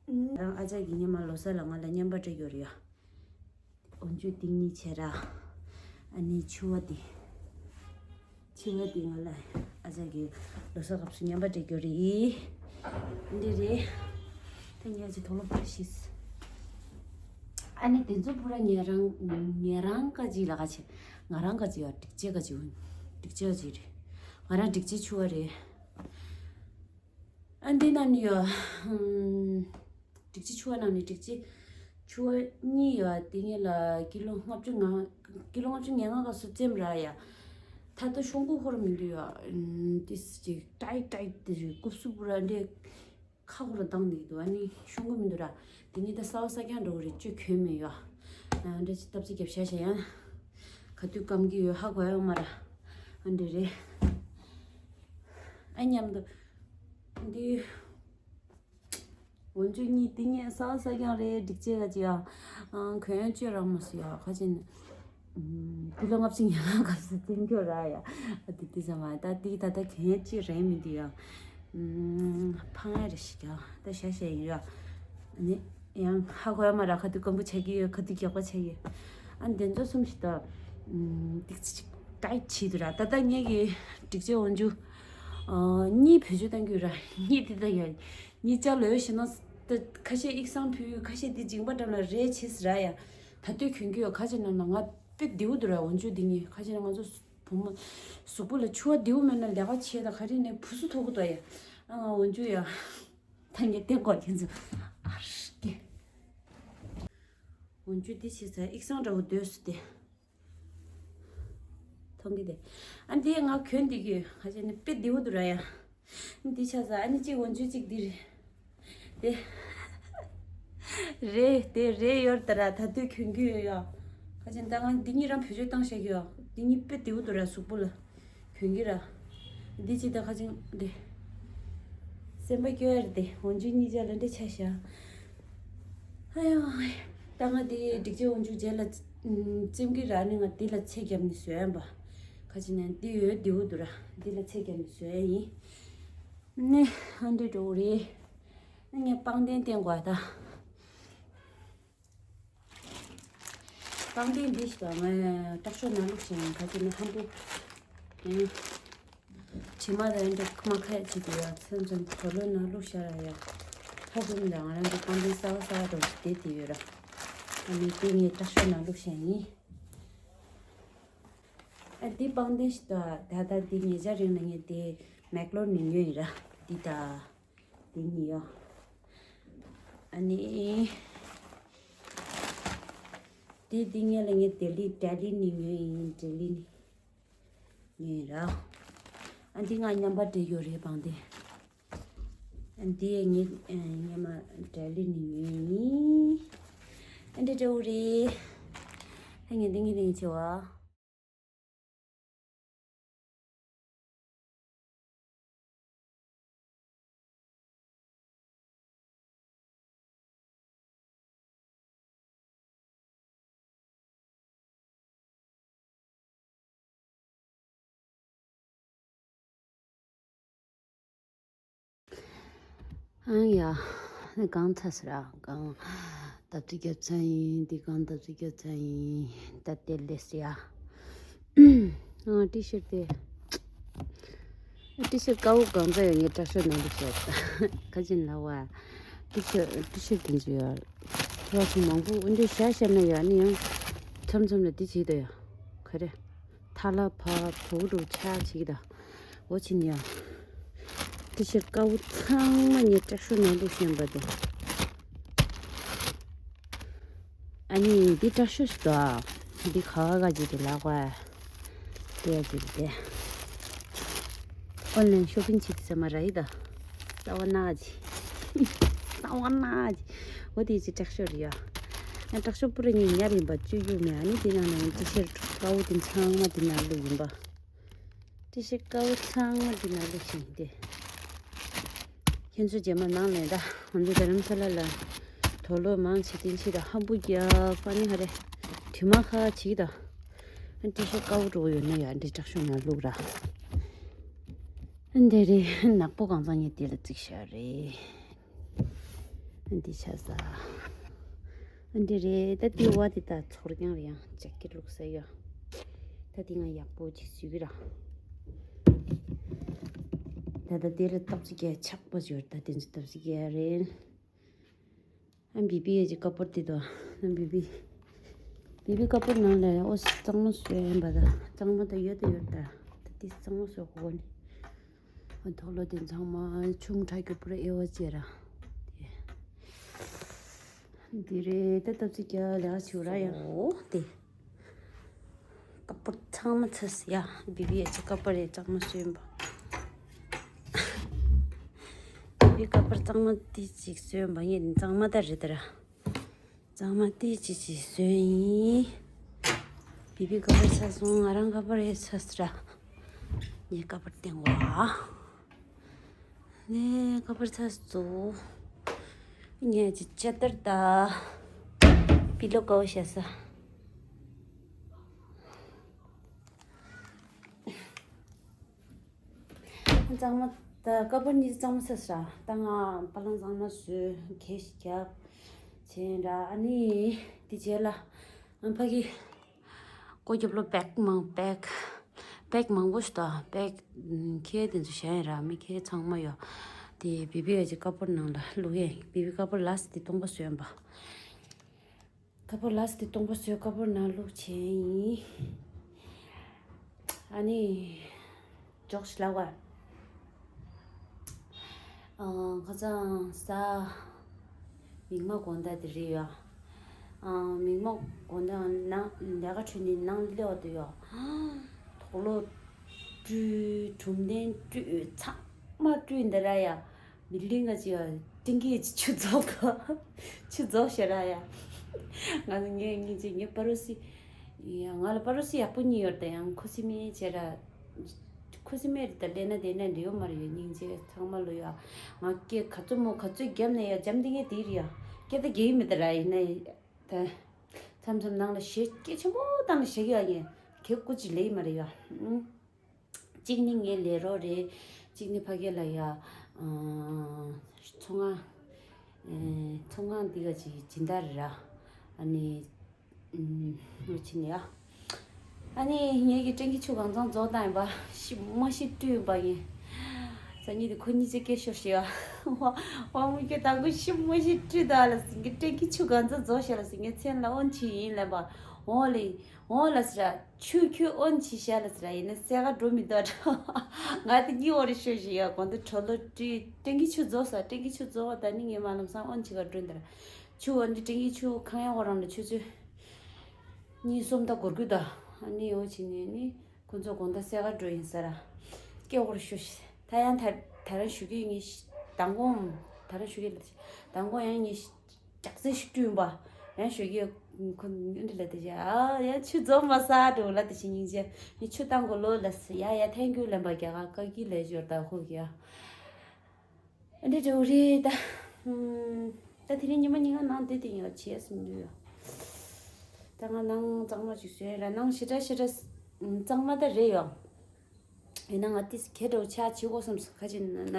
རང་ཨ་ཅག་གིས་སྔོན་མ་ལོ་གསར་ལ་ང་ལ་རྔན་པ་སྤྲད་ཡོད་རེད་ཡ། འོན་ཆུ་ཏིང་ནི་ཆེ་ར། ཨ་ནི་ཕྱུ་པ་དེ། ཕྱུ་པ་དེ་ང་ལ་ཨ་ཅག་གིས་ལོ་གསར་སྐབས་སུ་རྔན་པ་སྤྲད་ཡོད་རེད། འདི་རེད། ད་ངས་ཅི་དོ་ལོ་པ་ཤིས། ཨ་ནི་དེ་ཚོ་པུ་ར་ངས་རང་ངས་རང་ཀ་ཅི་ལ་ཀ་ཆེ། ང་རང་ཀ་ཅི་ཡ་སྒྲིག་ཆས་ཀ་ཅི་འོན། སྒྲིག་ཆས་ཀ་ཅི་རེད། ང་རང་སྒྲིག་ཆས་ཕྱུ་པ་རེད། ཨ་འདི་ནང་ནི་ཡོད། ཨམ། སྒྲིག་ཆས་ཕྱུ་པ་ནང་ནི་སྒྲིག་ཆས་ཕྱུ་པ་གཉིས་ཡོད། དེ་གཉིས་ལ་ཀི་ལོ་ལྔ་བཅུ་ང་ཀི་ལོ་ལྔ་བཅུ་ང་ལྔ་སྐབས་སུ་བཙེམས་ར་ཡ། ད་ལྟ་ཤོང་གུ་ཧོར་མི་འདུག་ཡ། ཨམ། ཏིས་ཅིག་ཏའི་ཏའི་དེ་རེད། རྐུབ་སུ་པུ་ར་འདྲེ་ཁ་ཧོར་བཏང་ནི་འདུག་ཨ་ནི་ཤོང་གུ་མི་འདུག་ར། དེ་གཉིས་ད་གསར་པ་གསར་རྐྱང་འགྲོ་གི་རེད། བཅོས་གྱོན་མེད་ཡ། ཨ་འདྲ་ཅིག་སྟབས་ཅིག་རྒྱབ་ཤ་ཤ་ཡ། ག་དུས་སྐམ་གི་ཡོད་ཧ་གོ་ཡ་ཡོད་མ་ར། ཨ་འདྲེ་རེད། ཨ་མཉམ་དུ། འདི། འོན་ཆུ་གཉིས་དེ་གཉིས་གསར་པ་གསར་རྐྱང་རེད། སྒྲིག་ཆས་ག་ཅི་ཡ། ཨང་གོན་ཡ་བཅོས་རག་མ་སོང་ཡ། ཁ་ཅིག་ནི། ཨམ། ཀི་ལོ་ལྔ་བཅུ་ང་ལྔ་སྐབས་སུ་བཙེམས་ཡོད་ར་ཡ། ཨ་དེ་དེ་ཙམ་མ་ད་དེ་ད་ལྟ་གོན་ཡ་ཅི་རན་མི་འདུག་ཡ། ཨམ། ཕངས་ཡ་རེ་ཞིག་ཡ། ད་ཤ་ཤ་ཡིན་ཡ། ནི་ཡང་ཧ་གོ་ཡ་མ་ར། ག་དུས་སྐམ་པོ་ཆགས་ཀྱི་ཡོད། ག་དུས་རྒྱགས་པ་ཆགས་ཀྱི་ཡོད། ཨ་འདི་ཚོ་གསུམ་ཞིག་ད། ཨམ། ཏིག་ཙི་ཅིག་ཏའིཊ་བྱེད་འདུག་ར། ད་ལྟ་ངེད་ཀྱི་སྒྲིག་ཆས་འོན་ཆུ། ཨ་གཉིས་བེད་སྤྱོད་གཏང་གི་ཡོད་ར། གཉིས་དེ་ད་ཡ། གཉིས་ཅག་ལོས་ཞེ་ན། ད་ཁ་ཤས་ཨིག་སང་ཕུལ། ཁ་ཤས་དེ་མཇིང་པ་འགྲམ་ལ་རེད་བྱས་ཟེར་ར་ཡ། ད་ལྟོས་གྱོན་གྱི་ཡོད། ཁ་ཅིག་ནང་ན་ང་དཔེ་བདེ་པོ་འདུག་ར། འོན་ཆུ་འདི་གཉིས་ཁ་ཅིག་ན་ང་ཚོ་བུ་མོ་གཟུགས་པོ་ལ་ཕྱུ་པ་བདེ་པོ་མེད་ན་ལས་ཀ་བྱེད་ད་ག་རེ་ནས་བུ་སུ་ཐོག་གི་དོ་ཡ། ཨ་ང་འོན་ཆུ་ཡ། ད་ངས་བསྟན་གོ་ཁྱེད་ཚོ་ཨར་ཀེ། འོན་ཆུ་འདི་བྱས་ཚར་ཨིག་སང་འདྲ་པོ་འདོད་སུ་དེ། མཐོང་གི་དེ། ཨ་འདི་ང་གྱོན་འདི་གི་ཁ་ཅིག་ནི་དཔེ་བདེ་པོ་འདུག་ར་ཡ། འདི་ཆ་ས་ཨ་ནི་གཅིག་འོན་ཆུ་གཅིག་འདི་རེད། དེ། རེད་དེ་རེད་ཡོད་ད་ར། ད་དུས་གྱོན་གྱི་ཡོད་ཡ། ཁ་ཅིག་ད་ང་འདི་གཉིས་རང་བེད་སྤྱོད་བཏང་བཞག་གི་ཡོད། འདི་གཉིས་དཔེ་བདེ་པོ་འདུག་ར་གཟུགས་པོ་ལ། གྱོན་གྱི་ར། འདི་ཅི་ད་ཁ་ཅིག་འདི། སེམས་པ་སྐྱོ་ཡ་རེད་དེ། འོན་ཆུ་གཉིས་ཆ་ལ་འདྲ་ཆ་ཤ། ཨ་ཡོ། ད་ང་དེ་སྒྲིག་ཆས་འོན་ཆུ་རྗེས་ལ་བཙེམ་གི་ར། ནི་ང་འདི་ལ་ཚད་བརྒྱབ་ནས་བཟོས་ཡ་ཡིན་པ། ཁ་ཅིག་ནས་འདི་ཡོད་བདེ་པོ་འདུག་ར། འདི་ལ་ཚད་བརྒྱབ་ནས་བཟོས་ཡ་ཡིན། ནི་ཨ་འདྲ་འགྲོ་གི་རེད། ནི་ངས་པང་གདན་བསྟན་དགོས་ད། རྐང་སྟེང་འདི་ཞིག་དང་ངས་དྲག་ཤོས་ནང་བླུགས་ཤིང་ག་ཅི་ནི་ཧམ་པོ། ཨེ། དྲི་མ་དང་འདྲ་མ་ཁ་ཡ་བྱེད་དུ་ཡ་མཚམས་མཚམས་དོ་ལོ་ནང་བླུགས་ཤ་ར་ཡ། ཧ་གོ་མི་འདུག་ང་རང་གི་རྐང་སྟེང་གསར་པ་གསར་པ་འདྲ་བོ་ཞིག་བསྡད་དེ་ཡོད་ར། ཨ་ནི་དེ་ངས་དྲག་ཤོས་ནང་བླུགས་ཤིང་ཡིན། ཨ་འདི་པང་གདན་ཞིག་དང་ད་ལྟ་འདི་ཉེ་ཆར་རིང་ལ་ངས་དེ་མེག་ལོར་ནས་ཉོས་ཡིན་ར། འདི་དང་། དེ་གཉིས་ཡོད། ཨ་ནི། དེ་དེ་ངས་ལ་ངས་ལྡི་ལི་ལྡི་ལི་ནས་ཉོས་ཡིན། ལྡི་ལི་ནས་ཉོས་ཡིན་ར། ཨ་འདི་ང་མཉམ་པར་སྤྲད་ཡོད་རེད་པང་དེ། ཨ་འདི་ངས་ཨ་སྔོན་མ་ལྡི་ལི་ནས་ཉོས་ཡིན། ཨ་འདི་འདྲ་བོ་རེད། ཨ་ངས་འདི་ངས་འདི་ངས་བྱེད་བ། ཨང་ཡ། གང་ཚ་སི་ར་གང་། ད་ཚིག་རྒྱབ་ཚ་ཡིན་འདི་གང་ད་ཚིག་རྒྱབ་ཚ་ཡིན། ད་དེ་ལས་ཡ། ཨང་ཊི་ཤར་ཊི་དེ། ཊི་ཤར་ཊི་དཀར་པོ་གང་ཚ་ཡོད་ངས་དྲག་ཤོས་ནང་དུ་བཤད་ད། ཁ་ཅིག་ལ་བ། ཊི་ཤར་ཊི་ཤར་ཊི་དེ་ཚོ་ཡ། ཁ་ཅིག་མང་པོ་འདི་ཤ་ཤ་ན་ཡ་ནི་ཡང་། མཚམས་མཚམས་ལ་འདི་བྱེད་ད་ཡ། ག་རེ། ཐ་ལ་ཕ་བུ་རུ་ཆ་ཆིག་ད། འོ་ཆི་ནི་ཡ། ཊི་ཤར་ཊི་དཀར་པོ་ཚང་མ་ངས་དྲག་ཤོས་ནང་དུ་ཤེས་པ་དེ། ཨ་ནི་འདི་དྲག་ཤོས་ཤིག་ད། འདི་ག་ག་ག་ཅིག་དེ་ལག་པ། དེ་ཡ་ཅིག་དེ། ཨོན་ལན་ཤོ་པིང་བྱེད་དུས་ཙམ་པ་ར་ཡི་ད། རྩ་བ་ན་ཅི། རྩ་བ་ན་ཅི། འོ་དེ་ཅི་དྲག་ཤོས་རེད་ཡ། ཨ་དྲག་ཤོས་པུ་ར་ཉིན་ཉར་ཡིན་པ་བཅོས་རྒྱུ་མེད། ཨ་ནི་དེ་ནང་ནས་ཊི་ཤར་ཊི་དཀར་པོ་དེ་ཚང་མ་དེ་ནང་བླུགས་ཡིན་པ། ཊི་ཤར་ཊི་དཀར་པོ་ཚང་མ་དེ་ནང་བླུགས་ཤིང་དེ། ཁྱེད་ཚོ་རྗེས་མ་ནང་ལས་ད་ང་ཚོ་རྡ་རམ་ས་ལ་ལ་དོ་ལོ་མང་ཆེ་དེ་ཕྱི་ད་ཧམ་པུ་རྒྱག་པ་ནི་ཧ་རེ། དྲི་མ་ཁ་ཆིག་ད། ཊི་ཤར་ཊི་དཀར་པོ་འགྲོ་ཡོད་ན་ཡ་འདི་དྲག་ཤོས་ནང་བླུགས་ར། འདི་རེད། ནག་པོ་གང་ཚང་ཉིད་དེ་ལ་བརྩིགས་བཞག་རེད། འདི་ཆ་ས། འདི་རེད། ད་འདི་བ་འདི་ད་ཚོར་ཀྱང་རེད། ཡང་ཇེ་ཀེ་ཊི་བླུགས་ས་ཡོད། ད་འདི་ང་ཡག་པོ་ཅིག་བཟོས་ཀྱི་ར། ད་ད་འདི་ལ་སྟབས་ཅིག་ག་ཆག་པོ་ཡོད། ད་འདི་ཚོ་སྟབས་ཅིག་ག་རེད། ཨ་བི་བི་ཡ་ཅིག་ཀ་པོར་འདི་དོ། ཨ་བི་བི། བི་བི་ཀ་པོར་ནང་ལ་ཨོ་གཙང་མ་བཟོས་ཡིན་པ་ད། གཙང་མ་ད་ཡོད་ད་ཡོད་ད། ད་འདི་གཙང་མ་བཟོས་གོ་ནི། ཨ་དོག་ལོ་དེ་ཚང་མ་ཆུང་དྲགས་ཀྱི་པུ་ར་ཨེ་བ་ཅེ་ར། དེ། འདི་རེད། ད་སྟབས་ཅིག་ག་ལས་ཀ་བྱེད་ར་ཡ། ཨོ་དེ། ཀ་པོར་ཚང་མ་ཚ་ས་ཡ། བི་བི་ཡ་ཅིག་ཀ་པོར་རེད། གཙང་མ་བཟོས་ཡིན་པ། བི་བི་ཀ་པོར་གཙང་མ་དེ་ཅིག་བཟོས་ཡིན་པ། ངས་གཙང་མ་ད་རེད་ད་ར། གཙང་མ་དེ་ཅིག་ཅིག་བཟོས་ཡིན། བི་བི་ཀ་པོར་ཚ་སོང་། ང་རང་ཀ་པོར་རེད་ཚ་ས་ར། ངས་ཀ་པོར་བསྟན་གོ་ཨ། ནས་ཀ་པོར་ཚ་སོང་། ངས་ཅིག་ཅ་ལྟར་ད། པི་ལོ་ཀ་བོ་བྱ་ས། གཙང་མ་ད་ཀ་པོར་གཉིས་གཙང་མ་ཚ་ས་ར། ད་ང་པ་ལང་གཙང་མ་བཟོས། གད་ཞིག་རྒྱབ་བྱས་ར། ཨ་ནི་དེ་རྗེས་ལ་ཨ་ཕ་གི་སྒོ་རྒྱབ་ལོ་བེག་མང་བེག་བེག་མང་པོ་ཞིག་དང་བེག་ཁྱེར་དེ་ཚོ་བཞག་ཡིན་ར། མི་ཁྱེར་ཚང་མ་ཡོད། དེ་བི་བི་ཡ་ཅིག་ཀ་པོར་ནང་ལ་བླུགས་ཡིན། བི་བི་ཀ་པོར་ལ་སི་དེ་སྟོང་པ་བཟོས་ཡིན་པ། ཀ་པོར་ལ་སི་དེ་སྟོང་པ་བཟོས། ཀ་པོར་ནང་བླུགས་བྱས་ཡིན། ཨ་ནི། འཇོག་ཤི་ལ་བ། ཨ་ཁ་སང་ས། མིག་མ་དགོང་དག་དེ་རེད་ཡ། ཨ་མིག་མ་དགོང་དག་ནང་ལས་ཀ་འཕྲོད་ནས་ནང་སླེབས་པ་དུ་ཡ། དོག་ལོ་བཀྲུས། གྲུམ་གདན་བཀྲུས། ཚང་མ་བཀྲུས་འདི་ར་ཡ། མི་ལིང་ག་ཅི་ཡ། ཏིང་གི་ཆུ་རྫོགས་དོ། ཆུ་རྫོགས་ཤེ་ར་ཡ། ང་ངས་ངས་ཅི་ངས་པ་རོ་སི། ཡ་ང་ལ་པ་རོ་སི་ཡག་པོ་གཉིས་ཡོད་ད། ཡང་ཁོ་སི་མེ་བྱེད་ར། ཁོ་སི་མེ་རི་ད་ལས་ན་དེ་ན་འདི་ཡོད་མ་རེད་ཡ། སྙིང་རྗེ་ཚང་མ་ལོ་ཡ། ང་སྐད་ག་ཚོད་མོ་ག་ཚོད་རྒྱབ་ན་ཡ་འཇམ་དེ་ངས་དེ་རེད་ཡ། སྐད་ད་རྒྱག་གི་མེད་ད་ར། ཡིན་ན་ད། མཚམས་མཚམས་ནང་ལ་གཞས་སྐད་ཆེན་པོ་བཏང་ནས་བཤད་ཀྱི་ཡ། ངས་གད་སྐུ་ཅི་ལས་མ་རེད་ཡ། ཨུ། གཅིག་ནི་ངའི་ལས་རོགས་རེད། གཅིག་ནི་ཕ་གི་ལ་ཡ། ཨ་ཚོང་ཁང་། ཨེ་ཚོང་ཁང་འདི་ག་ཅིག་སྦྱིན་བདག་རེད་ར། ཨ་ནི། ཨུམ། འོ་ཕྱིན་ཡ། ཨ་ནི་ངེད་ཀྱི་སྤྲིན་གྱི་ཆུ་གང་ཚང་རྫོགས་བཏང་ཡིན་པ། ཤི་མ་ཤི་བཀྲུས་ཡིན་པ་ཡིན། སང་ཉིན་དེ་ཁོ་གཉིས་ཀྱི་སྐད་ཤོར་ཤི་ཡ། ཝ་ཝ་མུ་ཀྱི་དང་པོ་ཤི་མ་ཤི་བཀྲུས་ད་ལ་ཟིན་གྱི་སྤྲིན་གྱི་ཆུ་གང་ཚང་རྫོགས་ཤ་ལ་ཟིན་གྱི་མཚན་ལ་ཨོན་ཆི་ཡིན་ལབ་པ། འོ་ལེ། འོ་ལ་སི་ར། ཆུ་ཁྱོད་ཨོན་ཆི་ཤ་ལ་སི་ར། ཡིན་ན་སེ་ག་འགྲོ་མི་འདུག་ད། ང་དེ་གཉིས་འོ་རེ་ཤོད་ཤི་ཡ། གོང་དུ་གྲོ་ལོ་བཀྲུས། སྤྲིན་གྱི་ཆུ་རྫོགས་ས། སྤྲིན་གྱི་ཆུ་རྫོགས་པ་ད་ནི་ངས་མ་ལམ་སང་ཨོན་ཆི་ག་འགྲོ་འདི་ར། ཆུ་འོ་འདི་སྤྲིན་གྱི་ཆུ་ཁང་ཡ་འོ་རང་ལ་ཆུ་ཚོད་གཉིས་གསུམ་ད་འགོར་གི་ད། ཨ་ནི་འོ་ཕྱིན་ནས་ནི་ཁོ་ཚོ་དགོང་དག་སེ་ག་འགྲོ་ཡིན་ས་ར། སྐད་འོ་རེ་ཤོད་ཤི། ད་ཡང་ད་ད་རང་ཞུ་གི་ངས་མདང་དགོང་། ད་རང་ཞུ་གི་ལ་མདང་དགོང་ཡང་ངས་ལྕགས་རྩེ་ཞིག་བསྐྲུན་པ། ཡང་ཞོགས་ཀས་ཁོ་འདི་ལ་དེ་བྱས། ཨ་ཡ་ཆུ་རྫོགས་མ་ས་འགྲོ་ལ་དེ་བྱས། སྙིང་རྗེ། ངས་ཆུ་བཏང་གོ་ལོ་ལ་ཟེར། ཡ་ཡ་ཐན་རྒྱུ་ལེན་པ་རྒྱ་གར་ཀ་ཀི་ལས་ཞོར་ད་ཁོ་གི་ཡ། འདི་འགྲོ་རེད་ད། ད་དེ་རིང་ཉི་མ་ཉིན་གང་ནང་དེ་དེ་ཡོད་བྱས་སུ་འདུག་ཡ། ད་ང་ནང་གཙང་མ་ཅིག་བཟོས་ར། ནང་ཞེ་དྲག་ཞེ་དྲག་གཙང་མ་ད་རེད་ཡོད། ཡིན་ན་ང་ཏིས་གད་འགྲོ་ཆ་བྱེད་དགོས་བསམ་སོང་། ཁ་ཅིག་ན་ན།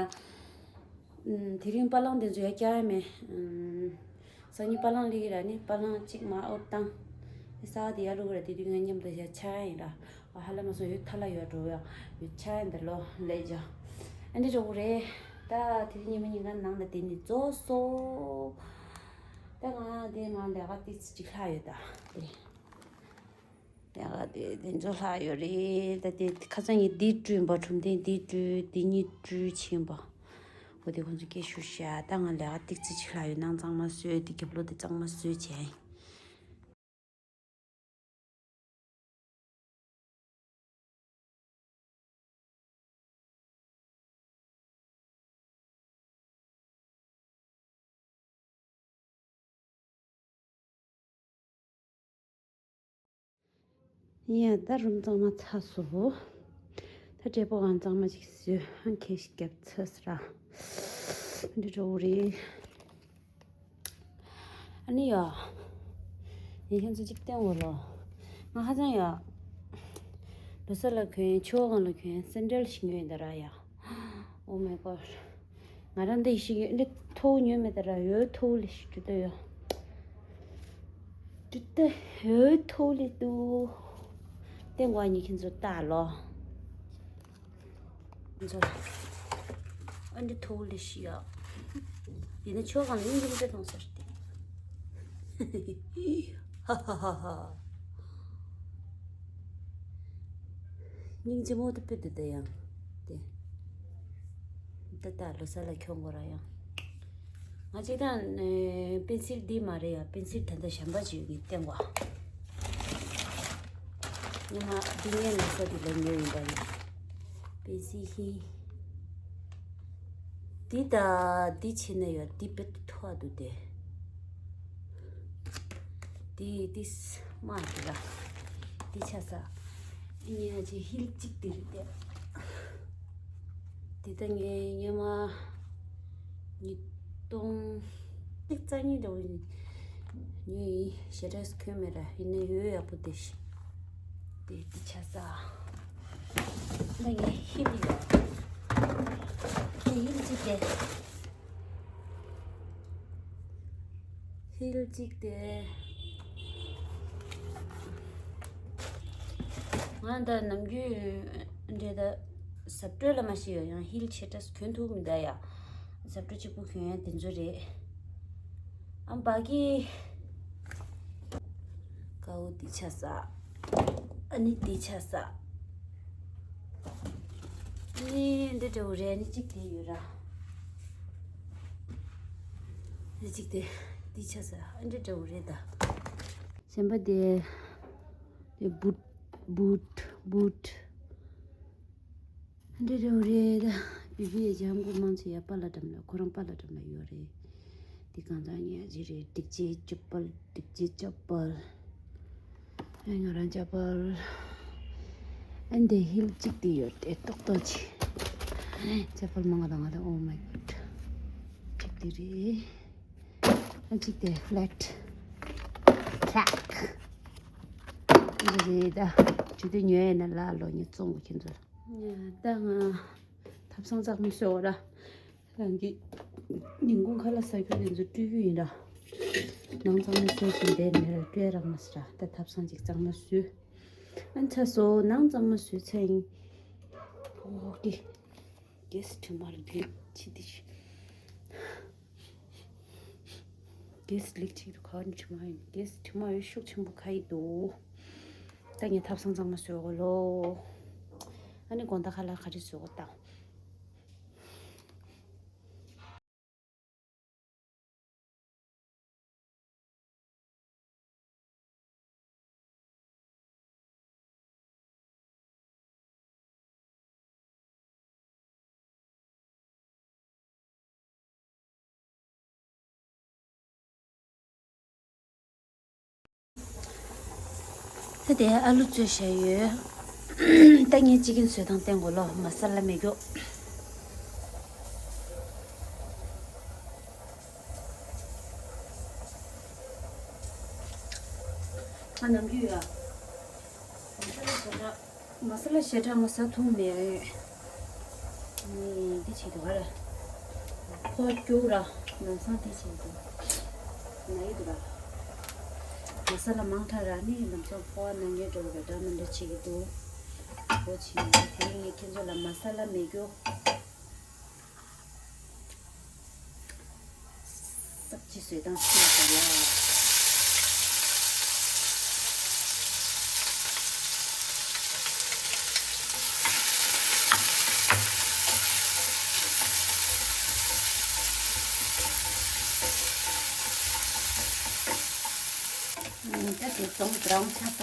ཨུམ། དེ་རིང་པ་ལང་དེ་ཚོ་ཡ་བསྐྱར་ཡ་མེད། ཨུམ། སང་ཉིན་པ་ལང་ལི་གི་ར་ནི་པ་ལང་གཅིག་མ་ཨོར་བཏང་། ས་དེ་ཡ་རུ་གི་ར་དེ་དུས་ང་མཉམ་དུ་ཡ་ཆ་ཡ་ཡིན་ར། ཨ་ཧ་ལ་མ་སོང་ཡོད་ཐ་ལ་ཡོད་འགྲོ་ཡ་ཡོད་ཆ་ཡ་འདི་ལོ་ལས་ཇ། ཨ་འདི་འགྲོ་གི་རེད། ད་དེ་རིང་ཉི་མ་ཉིན་གང་ནང་ལ་དེ་ནི་རྫོགས་སོ། ད་ང་དེ་ང་ལས་ཀ་ཏིས་གཅིག་ལྷག་ཡོད་ད་དེ། ཡ་ག་དེ་དེ་ཚོ་ལྷག་ཡོད་རེད། ད་དེ་ཁ་སང་ངས་འདི་བཀྲུས་པ། གྲུམ་དེ་འདི་བཀྲུས། འདི་གཉིས་བཀྲུས་ཕྱིན་པ། འོ་དེ་ཁོང་ཚོ་སྐད་ཤུགས་བཤད། ད་ང་ལས་ཀ་ཏིག་ཙི་ཅིག་ལྷག་ཡོད། ནང་གཙང་མ་བཟོས། དེ་རྒྱབ་ལོགས་དེ་གཙང་མ་བཟོས་བྱས། ཡ་ད་རུམ་གཙང་མ་ཚར་སོང་། ད་འབྲས་བུ་གང་གཙང་མ་ཅིག་བཟོས། ཁེ་ཞིག་བརྒྱབ་ཚར་ས་ར། འདི་འགྲོ་རེད། ཨ་ནི་ཡ། ངས་ཁྱེད་ཚོ་གཅིག་བསྟན་འོ་ལོ། ང་ཧ་ཅང་ཡ། ལོ་སར་ལ་གོན། ཆུ་བོ་སྒང་ལ་གོན་སེན་ཌལ་ཞིག་ཉོས་ཡིན་ད་ར་ཡ། Oh my god། ང་རང་འདི་ཞིག་འདི་ཐོག་ཉོས་མེད་ད་ར་ཡོད་ཐོག་ལས་ཞིག་ཅུ་ད་ཡོད། ཅུ་ད་ཡོད་ཐོག་ལས་འདུག་ཏེ་ང་གཉིས་ཁྱེད་ཚོ་ལྟ་ལོ། ཁྱེད་ཚོ་ཨ་འདི་ཐོག་ལས་ཞིག་ཡོད། ཡིན་ན་ཆོག་གང་ཡིན་འདི་འདྲ་གཏོང་ཟེར་ཏེ། ཧ་ཧ་ཧ་ཧ། སྙིང་རྗེ་མོ་དེ་དཔེ་འདུག་ད་ཡང་། དེ། ད་ལྟ་ལོ་གསར་ལ་ཁྱོང་དགོས་ར་ཡང་། ང་གཅིག་དང་། པེན་སིལ་འདི་མ་རེད་ཡ། པེན་སིལ་ད་ལྟ་གཞན་པ་ཅིག་ཡོད་ངས་བསྟན་བ། ཉི་མ་འདི་ངའི་ལོ་གསར་འདི་ལ་ཉོས་ཡིན་པ་ཡིན། པེན་སིལ་ཧི། འདི་ད་འདི་ཕྱེ་ན་ཡོད་འདི་དཔེ་མཐོ་བ་འདུག་སྟེ། འདི་འདི་སྨག་འདི་ལ་འདི་ཆ་ས། འདི་ངས་ཅི་ཧིལ་གཅིག་འདི་རེད་དེ། འདི་ད་ངས་སྔོན་མ་ཉིས་སྟོང་གཅིག་རྩ་གཉིས་འདྲ་བོ་ཉོས་ཡིན། ཞེ་དྲགས་གོན་མེད་ར་ཡིན་ན་ཡོད་ཡག་པོ་འདི་ཤི། འདི་འདི་ཆ་ས། ད་ངས་ཧིལ་ཡོད། འདི་ཧིལ་གཅིག་དེ། ཧིལ་གཅིག་དེ། ང་ད་ནམ་རྒྱུན་འདྲེ་ད་ཟབ་སྤྲོས་ལ་མ་ཤི་ཡོད་ཡང་ཧིལ་ཆེ་ཏྲས་གོན་ཐུབ་མི་འདའ་ཡ། ཟབ་སྤྲོས་གཅིག་པུ་གོན་ཡ་དེ་ཚོ་རེད། ཨ་བ་གི། ཀའོ་འདི་ཆ་ས། ཨ་ནི་འདི་ཆ་ས། ཨ་ནི་འདི་འདྲ་བོ་རེད། ཨ་ནི་གཅིག་དེ་ཡོད་ར། ཨ་ནི་གཅིག་དེ་འདི་ཆ་ས། ཨ་འདི་འདྲ་བོ་རེད་ད། གཞན་པ་དེ་དེ་བུད་བུད་བུད། འདི་རུ་རེད། བི་བི་ཡ་ཇམ་གོ་མང་ཆེ་ཡ་པཱ་ལགས་འགྲམ་ལ་ཁོ་རང་པཱ་ལགས་འགྲམ་ལ་ཡོད་རེད། འདི་གང་ཚང་ཉག་ཅིག་རེད། འགྲིག་ཅེས་ཅོ་པལ་འགྲིག་ཅེས་ཅོ་པལ། ཨེ་ང་རང་ཅོ་པལ། ཨེ་འདི་ཧིལ་གཅིག་དེ་ཡོད་དེ་ཏོག་ཏོག་ཅིག་ཅོ་པལ་མང་ང་དང་ང་དང་Oh my God། གཅིག་དེ་རེད། ཨ་གཅིག་དེ་ཕ་ལེཊ། ཕ་ལེཊ། འདི་རེད་ད། ཇུ་དེ་ཉོས་ཡིན་ན་ལ་ལོ་ཉིས་བཙོང་གི་ཁྱེད་ཚོ་ལ། ད་ང་ཐབ་ཚང་གཙང་མ་བཟོས་འོ་ར། རང་གི་ཉིན་གུང་ཁ་ལག་ཟ་རྒྱུ་དེ་ཚོ་སྤྲོད་རྒྱུ་ཡིན་ར། ནང་གཙང་མ་བཟོས་ཤིང་བསྡད་ནས་ར་སྤྲོད་རག་མ་སི་ར། ད་ཐབ་ཚང་ཅིག་གཙང་མ་བཟོས། ཨ་ཚ་སོ་ནང་གཙང་མ་བཟོས་ཚེ་ཡིན། ཨོ་ཏི། གེ་སི་དྲི་མ་རེད་དེ་ཕྱི་དེ་ཤི། གེ་སི་ལིག་ཅིག་ཏུ་ཁ་ནི་དྲི་མ་ཡིན། གེ་སི་དྲི་མ་ཡོད་ཤུགས་ཆེན་པོ་ཁ་ཡི་འདུག་ད་ངས་ཐབ་ཚང་གཙང་མ་བཟོས་གོ་ལོ། ཨ་ནི་དགོང་དག་ཁ་ལག་ག་རེ་བཟོས་གོ་ད། ད་དེ་ཨ་ལུ་བཙོས་བཞག་ཡོད། ད་ངས་ཅི་ཀིན་བཟོས་སྟངས་བསྟན་གོ་ལོ། མ་ས་ལ་མེད་རྒྱུ། ཨ་ནམ་རྒྱུས་ཡ། མ་ས་ལ་བཟོ་འདྲ། མ་ས་ལ་ཞེ་དྲག་ང་ཟ་ཐུབ་མེད། ནི་འདི་བྱེད་འདུག་ག་རེ། ཕོ་སྐྱུག་ར། ལམ་སང་འདི་བྱེད་འདུག་ན་ཡི་འདུག་ར། མ་ས་ལ་མང་དྲགས་ར་ནི་ལམ་སང་ཕོ་བ་ན་མཁན་འདྲ་བོ་ར་འདྲ་མི་འདྲ་བྱེད་ཀྱི་འདུག་འོ་བྱེད་ནི་དེ་རིང་ངས་ཁྱེད་ཚོ་ལ་མ་ས་ལ་མེད་རྒྱུ། སབ་ཇི་བཟོས་སྟངས་ཤེས་དགོས་ཡ། ད་དེ་ཙོང་བྲའོན་ཆགས་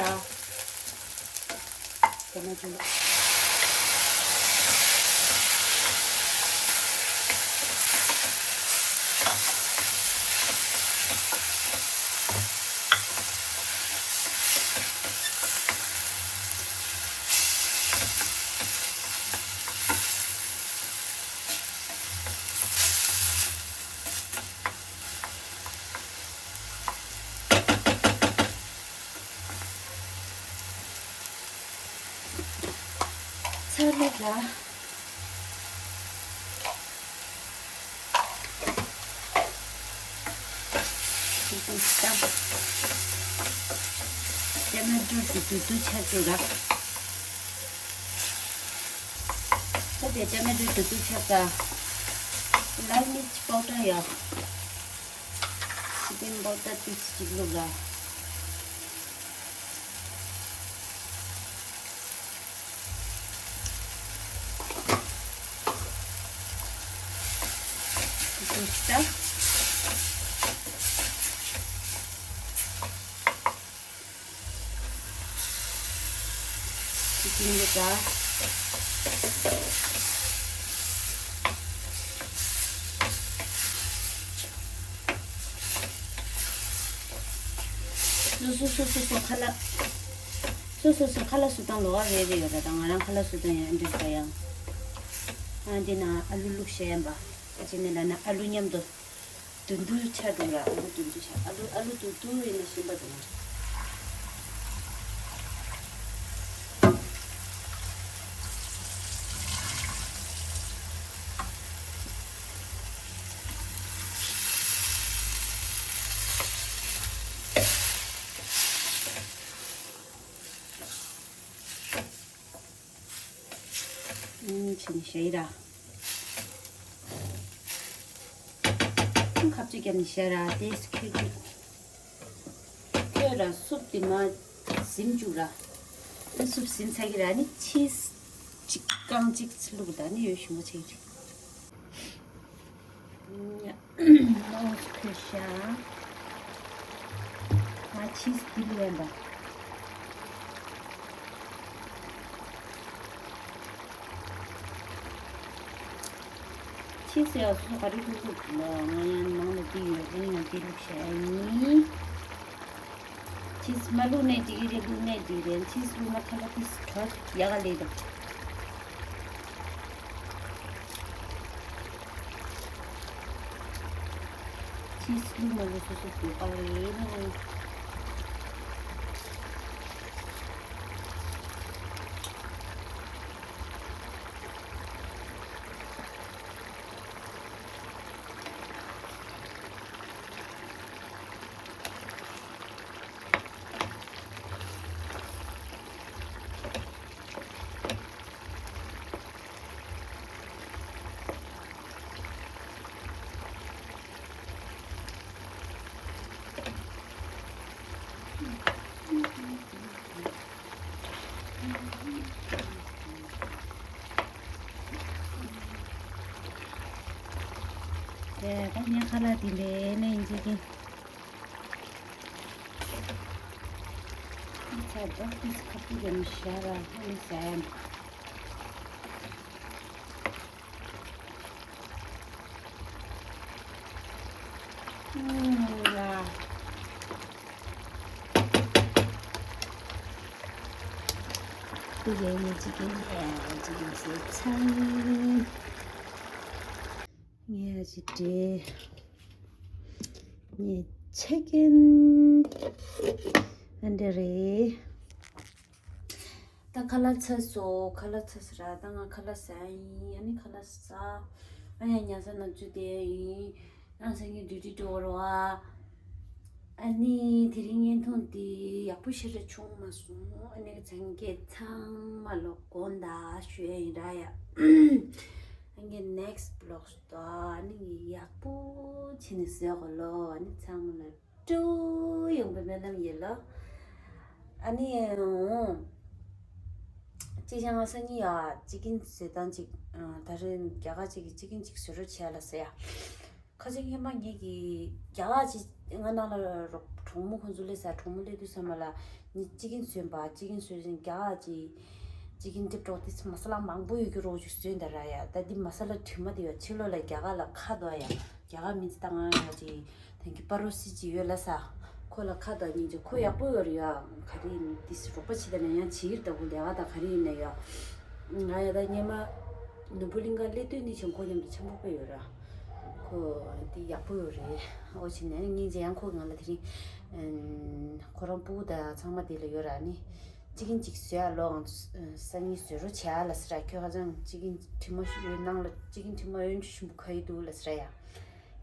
ས། དེ་ནས་ཅི། ཚར་ལེ་ལ། ཏུ་ཏུ་ཤ། ཏ་མ་ཏྲོ་ཏུ་ཏུ་ཏུ་ཆ་ཏུ་ར། ད་དེ་ཏ་མ་ཏྲོ་ཏུ་ཏུ་ཆ་ཀ། ལ་མི་ཅི་པའོ་ཏྲ་ཡ། ཅི་ཀེན་པའོ་ཏྲ་ཏུ་ཅི་ལུ་ར། ཏུ་ཤ། ཅི་ཀེན་ལུ་ར། སོ་སོ་སོ་སོ་སོ་ཁ་ལག་སོ་སོ་སོ་ཁ་ལག་སུ་དང་ལོ་བ་རེ་རེ་ཡོད་ར། ད་ང་རང་ཁ་ལག་སུ་དང་ཡང་འདྲ་ཡང་། ཨ་འདི་ན་ཨ་ལུ་བླུགས་བཤད་ཡན་པ། ཨ་ཅི་ནས་ལ་ན་ཨ་ལུ་མཉམ་དུ་དུན་དུ་ཆ་འདུག་ར། ཨ་ལུ་དུན་དུ་ཆ། ཨ་ལུ་ཨ་ལུ་དུན་དུ་ཡིན་ན་ཞིམ་པ་འདུག་ང་། ཨུམ། ཕྱིན་ཤེས་ར། ཁབ་ཅིག་བརྒྱབ་ནས་བཤད་ར། དེ་ཁྱོད་ཀྱི་ཁྱོད་ར་སུབ་དེ་མ་ཟིམ་བཅུག་ར། ཨ་སུབ་ཟིམ་ཚར་གི་ར། ནི་ཆིས་ཅིག་རྐང་གཅིག་བླུགས་ད་ནི་ཡོད་ཞུ་མ་ཆེ་གི་རེད། ནོ་སི་ཁུ་ཤ། ང་ཆིས་འདི་ལེན་པ། ཆིས་ཡག་སུ་ག་རེ་ཀུ་ཀུ་ལོ། ང་ཡང་ནང་ལ་འདི་ཡོད་རེད། ང་འདི་བླུགས་བྱས་ཡིན། ཆིས་མ་བླུགས་ནས་འགྲིག་གི་རེད། བླུགས་ནས་འགྲིག་རེད། ཆིས་བླུགས་ན་ཁ་ལག་དེ་དྲོ་ཡག་ག་ལེ་དང་། ཆིས་བླུགས་མ་བླུགས་སོ་སོ་སོའི་པ་རེད་ན། ད་ངས་ཁ་ལག་དེ་འདྲའི་ལེན་བྱེད་ཀྱིན། ཚ་བདག་ཏིས་ཁ་ཏུ་གམ་ཤ་ར་ཧ་ནི་ཟ་ཡམ། ཨུམ་ལ། ཏུ་རེ་ནི་ཅི་ཀེན་ཨེ་ཅི་ཀེན་ཟེར་ཚང་། ངས་ཅི་སྤྲད། ངས་ཆེ་ཀེན་ཨ་འདྲ་རེད། ད་ཁ་ལག་ཚར་སོང་། ཁ་ལག་ཚར་སོང་ར། ད་ང་ཁ་ལག་ཟ་ཡིན། ཨ་ནི་ཁ་ལག་ཟ། ཨ་ཡ་ཉལ་ས་ན་ཚུད་དེ་ཡིན། ཨ་སང་ཉིན་ཌིའུ་ཊི་འགྲོ་བར་བ། ཨ་ནི་དེ་རིང་བརྙན་ཐུང་འདི་ཡག་པོ་ཞེ་དྲག་བྱུང་མ་སོང་། ཨ་ནི་ཚང་གི་ཚང་མ་ལོ་དགོངས་དག་ཞུ་ཡ་ཡིན་ར་ཡ། ཨ་ནི་ནེག་སི་བི་ལོག་སི་དང་ཨ་ནི་ཡག་པོ་བྱས་ནས་བཟོས་གོ་ལོ། ཨ་ནི་ཚང་མ་ལ། སྤྲོ་ཡོང་པའི་སྨོན་ལམ་ཡོད་ལ། ཨ་ནི་ཨོ། ཅི་བྱ་ང་སང་ཉིན་ཡ་ཅི་ཀིན་བཟོས་སྟངས་ཅིག་ཨ། ད་རེས་རྒྱ་གར་ཅིག་གིས་ཅི་ཀིན་ཅིག་བཟོ་རོགས་བྱས་ལ་ཟེར་ཡ། ཁ་ཅིག་སྔོན་མ་ངེད་ཀྱིས་རྒྱ་གར་ཅིག་ང་ནང་ལ་རོགས་གྲོགས་མོ་ཁོང་ཚོ་སླེབས་ས། གྲོགས་མོ་སླེབས་དུས་ཙམ་པ་ལ་ངས་ཅི་ཀིན་བཟོས་པ། ཅི་ཀིན་བཟོས་ཅིང་རྒྱ་གར་ཅིག་ཅི་ཀིན་ཀྲིབ་ཀྲོག་ཏིས་མ་ས་ལ་མང་པོ་ཡོད་ཀྱི་རོགས་ཅིག་བཟོས་འདི་ར་ཡ། ད་འདི་མ་ས་ལ་དྲི་མ་དེ་ཡ་ཕྱི་ལོགས་ལ་རྒྱ་གར་ལ་ཁ་དོག་ཡ། རྒྱ་གར་མི་ཚེ་ད་ང་ཡ་ཅིག་དེང་གི་པ་རོ་སི་ཅིག་ཡོད་ལ་ས། ཁོ་ལ་ཁ་དང་སྙིང་རྗེ། ཁོ་ཡག་པོ་ཡོད་རེད་ཡ། ག་རེ་ཡིན་ཏིས་རོགས་པ་བྱེད་ད་ན་ཡང་བྱེད་ཀྱི་རེད། ད་ཁོ་ལས་ཀ་དང་ག་རེ་ཡིན་ན་ཡ། ང་ཡ་ད་སྔོན་མ་ནོར་བུ་གླིང་ག་སླེབས་དུས་ནི་ཆང་ཁོ་མཉམ་དུ་ཆང་ཕོར་པ་ཡོད་ར། ཁོ་དེ་ཡག་པོ་ཡོད་རེད། ཨོ་བྱས་ནས་སྙིང་རྗེ། ཡང་ཁོ་ང་ལ་དེ་རིང་ཁོ་རང་སྤུ་གུ་དང་ཚང་མ་དེ་ལ་ཡོད་ར། ནི་ཅི་ཀིན་ཅིག་བཟོས་ཨ་ལོ། ང་ཚོ་སང་ཉིན་བཟོ་རོགས་བྱེད་ཨ་ལ་ཟེར་ར། ཁྱོད་ཧ་ཅང་ཅི་ཀིན་དྲི་མ་ཞིག་ཡོད་ནང་ལ་ཅི་ཀིན་དྲི་མ་ཡོད་ཞུམ་པོ་ཁ་ཡི་འདུག་ལ་ཟེར་ར་ཡ།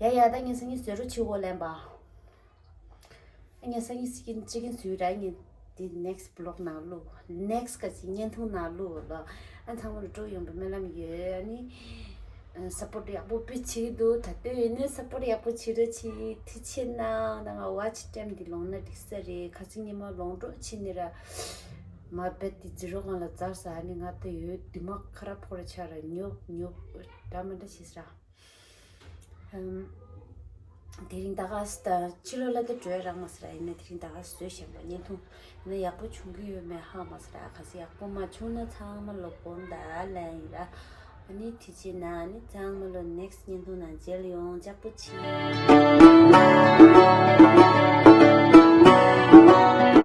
ཡ་ཡ། ད་ངས་སང་ཉིན་བཟོ་རོགས་བྱེད་འོ་ལན་པ། ངས་སང་ཉིན་སི་ཀིན་ཅི་ཀིན་བཟོས་ར། ངས་འདི་next vlog ནང་བླུགས། next ག་ཅིག་བརྙན་ཐུང་ནང་བླུགས་ལ། ཨ་ཚང་མ་ལ་སྤྲོ་ཡོང་པའི་སྨོན་ལམ་ཡོད། ཨ་ནི་support ཡག་པོ་དཔེ་བྱེད་ཀྱི་འདུག་ད་ལྟོས་ཡིན་ནའི་support ཡག་པོ་བྱེད་རོགས་བྱེད། ཐུགས་རྗེ་གནང་། ད་ང་watch time འདི་ལོངས་ན་འགྲིག་ས་རེད། ཁ་སང་ཉི་མ་ལོངས་འགྲོ་ཕྱིན་ནི་ར། མ་རྦད་དེ་zero གང་ལ་འཛར་ས། ཨ་ནི་ང་ད་ཡོད་དུ་མ་ཁ་ར་ཕོ་ར་ཆ་ར་ཉོབ་ཉོབ་འདྲ་མི་འདྲ་བྱེད་ས་ར། ཨམ། དེ་རིང་ད་ག་ས་ད་ཕྱི་ལོགས་ལ་ད་འགྲོ་ཡ་རག་མ་སོང་ར། ཡིན་ན་དེ་རིང་ད་ག་ས་བཟོས་བཞག་པ་བརྙན་ཐུང་ཡིན་ན་ཡག་པོ་བྱུང་གི་ཡོད་མེད་ཧ་མ་སོང་ར། གལ་སྲིད་ཡག་པོ་མ་བྱུང་ན་ཚང་མ་ལ་དགོངས་དག་ལན་ཡིན་ར། ཨ་ནི་དེ་བྱས་ན་ཨ་ནི་ཚང་མ་ལ་next བརྙན་ཐུང་ནང་མཇལ་ཡོང་། ཅག་པོ་ཆེ།